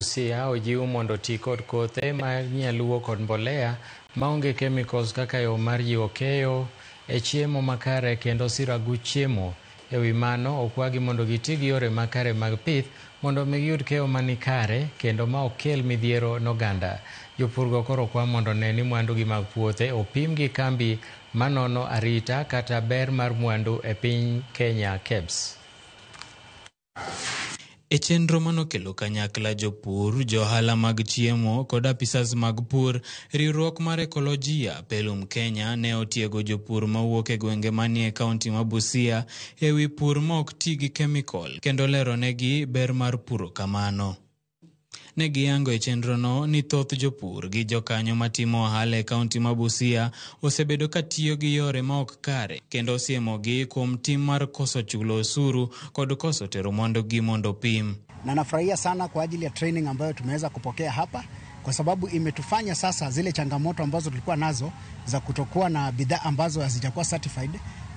Busia ojiw mondo oti kod kothe ma nyaluo kod mbolea maonge chemicals kaka yo mar jiwo keyo e chiemo makare kendo siro aguch chiemo. E wi mano, okwagi mondo giti gi yore makare mag pith mondo mi giyud keyo manikare kendo ma ok kel midhiero ne oganda. Jopurgo koro okwa mondo one ni mwandugi mag puothe opim gi kambi manono arita kata ber mar mwandu e piny Kenya KEBS. E chenro manokelo kanyakla jopur, johala mag chiemo kod apisas mag pur, riwruok mar Ekolojia Pelum Kenya ne otiego jopur mawuok e gwenge manie kaunti ma Busia e wi pur ma ok ti gi kemikol kendo leronegi ber mar puro kamano. Ne giyango e chenrono ni thoth jopur gi jokanyo matimo ohala e kaunti ma Busia osebedo ka tiyo gi yore ma ok kare kendo osiemogi kuom tim mar koso chulo osuru kod koso tero mwandugi mondo opim. Na nafurahia sana kwa ajili ya training ambayo tumeweza kupokea hapa, kwa sababu imetufanya sasa zile changamoto ambazo tulikuwa nazo za kutokuwa na bidhaa ambazo hazijakuwa certified,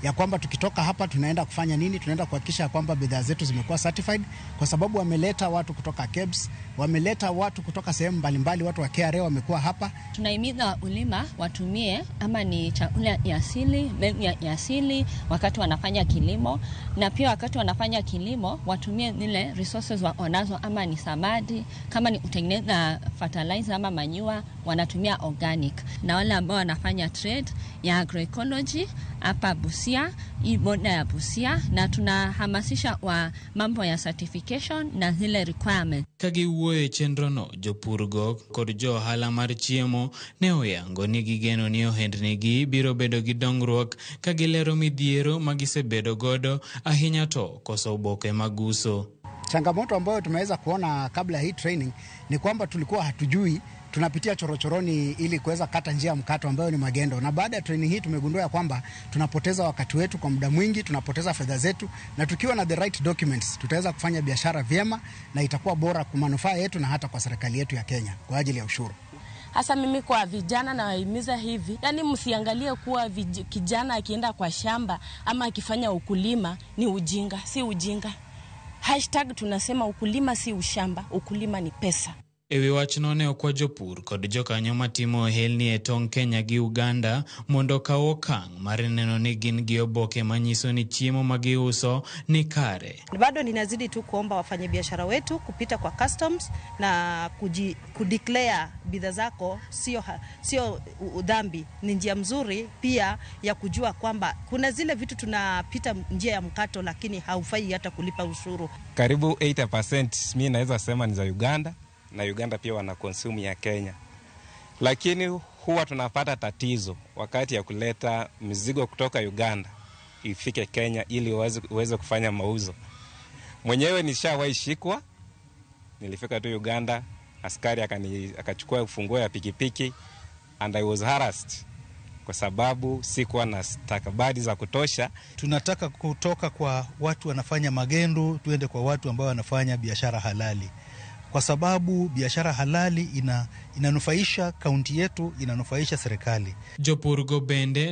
ya kwamba tukitoka hapa tunaenda kufanya nini? Tunaenda kuhakikisha kwamba bidhaa zetu zimekuwa certified, kwa sababu wameleta watu kutoka KEBS, wameleta watu kutoka sehemu mbalimbali, watu wa KRA wamekuwa hapa. Tunahimiza wakulima watumie ama ni chakula ya asili, mbegu ya asili wakati wanafanya kilimo, na pia wakati wanafanya kilimo watumie zile resources wanazo, ama ni samadi, kama ni kutengeneza fertilizer ama manure, wanatumia organic. Na wale ambao wanafanya trade ya agroecology hapa Busia, hii boda ya Busia, na tunahamasisha wa mambo ya certification na zile requirements. Ka giwuoyo e chenrono, jopurgo kod jo ohala mar chiemo ne oyango ni gigeno ni ohendnigi biro bedo gi dongruok ka gilero midhiero ma gisebedo godo ahinya to koso oboke mag uso. Changamoto ambayo tumeweza kuona kabla ya hii training ni kwamba tulikuwa hatujui tunapitia chorochoroni ili kuweza kata njia mkato ambayo ni magendo, na baada ya training hii tumegundua ya kwamba tunapoteza wakati wetu kwa muda mwingi, tunapoteza fedha zetu, na tukiwa na the right documents tutaweza kufanya biashara vyema na itakuwa bora kwa manufaa yetu na hata kwa serikali yetu ya Kenya kwa ajili ya ushuru. Hasa mimi kwa vijana nawahimiza hivi, yani msiangalie kuwa kijana akienda kwa shamba ama akifanya ukulima ni ujinga. Si ujinga. Hashtag tunasema ukulima si ushamba, ukulima ni pesa. E wi wachno ne okwa jopur kod jokanyo matimo ohelni e tong' Kenya gi Uganda mondo okaw okang' mar neno ni gin gi oboke manyiso ni chiemo ma giuso ni kare. Bado ninazidi tu kuomba wafanyabiashara wetu kupita kwa customs na kudeclare bidhaa zako sio dhambi, ni njia mzuri pia ya kujua kwamba kuna zile vitu tunapita njia ya mkato lakini haufai hata kulipa ushuru. Karibu 80% mimi naweza sema ni za Uganda, na Uganda pia wana consume ya Kenya. Lakini huwa tunapata tatizo wakati ya kuleta mizigo kutoka Uganda ifike Kenya ili uweze kufanya mauzo. Mwenyewe nishawahi shikwa, nilifika tu Uganda, askari akachukua ufunguo ya pikipiki and I was harassed kwa sababu sikuwa na stakabadhi za kutosha. Tunataka kutoka kwa watu wanafanya magendo tuende kwa watu ambao wanafanya biashara halali, kwa sababu biashara halali inanufaisha kaunti yetu, inanufaisha serikali. Jopurgo bende ne